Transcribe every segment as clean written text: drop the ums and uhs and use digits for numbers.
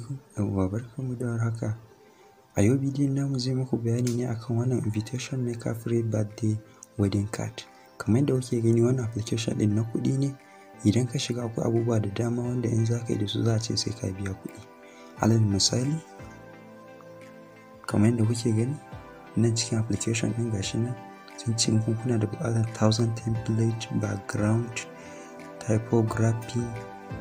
alaikum, ‘yan uwa, barkanmu da warhaka. A yau bidiyon namu zai muku bayani ne akan wannan Invitation Maker Free Birthday Wedding Card. Kamar yadda kuke gani, wannan application ɗin na kuɗi ne. Idan ka shiga, akwai abubuwa da dama wanda in za ka yi da su za a ce sai ka biya kuɗi. Alal misali, kamar yadda kuke gani nan cikin application ɗin, gashi nan sun ce muku kuna da buƙatar 1000 template, background, typography,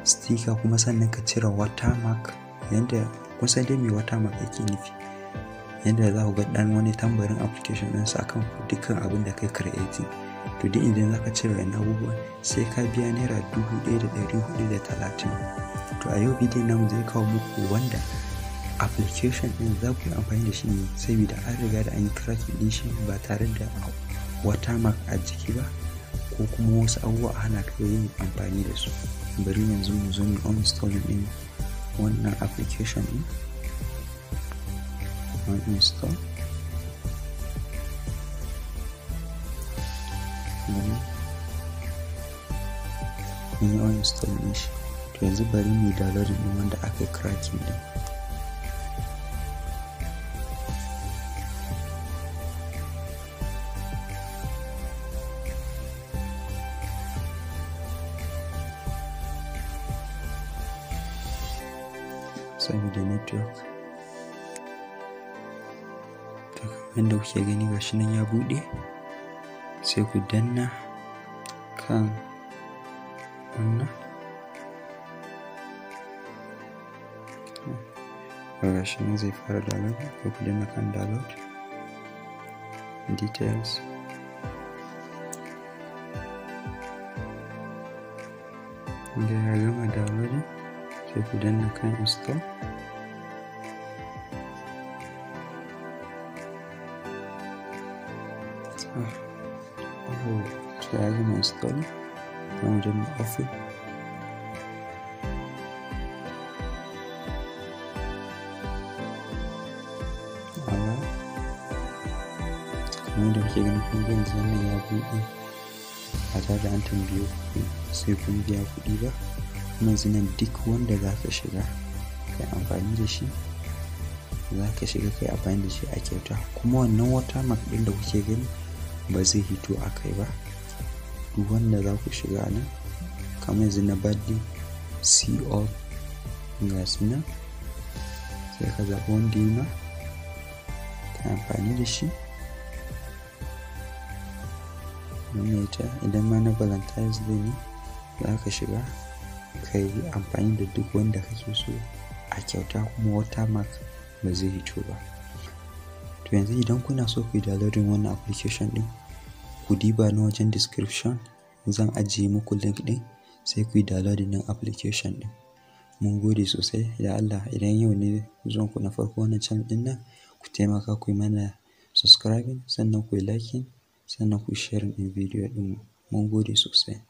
sticker, kuma sannan ka cire watermark. Yanda kun san dai me watermark yake nufi, yanda za ku ga ɗan wani tambarin application ɗinsa akan dukkan abin da kai creating. To, duk idan za ka cire wannan abubuwan, sai ka biya ₦1,430. To, a yau bidiyon namu zai kawo muku wanda application ɗin za ku yi amfani da shi ne, saboda an riga da an yi cracking ɗin shi ba tare da watermark a jiki ba, ko kuma wasu abubuwa a hana ka yin amfani da su. Bari yanzu mu zo mu uninstalling ɗin wannan application ɗin. Uninstall. Mun yi uninstall ɗin shi. To, yanzu bari mu yi downloading ɗin wanda aka yi cracking ɗin. Saboda network. To, kamar yadda kuke gani, gashi nan ya buɗe. Sai ku danna kan wannan. Gashi nan zai fara download. Sai ku danna kan download details. Da ya gama downloading, sai ku danna kan install. To, ya gama installing, za mu danna open. Allow. Kamar yadda kuke gani, kun ga yanzu wannan ya buɗe ba tare da an tambaye ku sai kun biya kuɗi ba. Kuma yanzu nan duk wanda za ka shiga ka yi amfani da shi, za ka shiga ka yi amfani da shi a kyauta. Kuma wannan watermark ɗin da kuke gani ba zai hito a kai ba. Duk wanda za ku shiga a nan, kamar yanzu na birthday, see all, ga su nan, sai ka zaɓi wanda ya ma, ka yi amfani da shi. Maimaita, idan ma na Valentine's Day ne, za ka shiga ka yi amfani da duk wanda kake so a kyauta, kuma watermark ba zai hito ba. To, yanzu idan kuna so ku yi downloading wannan application ɗin, ku diba na wajen description, zan ajiye muku link ɗin, sai ku yi downloading ɗin application ɗin. Mun gode sosai. Da Allah, idan yau ne zuwan ku na farko wannan channel ɗin nan, ku taimaka ku yi mana subscribing, sannan ku yi liking, sannan ku yi sharing ɗin bidiyo ɗinmu. Mun gode sosai.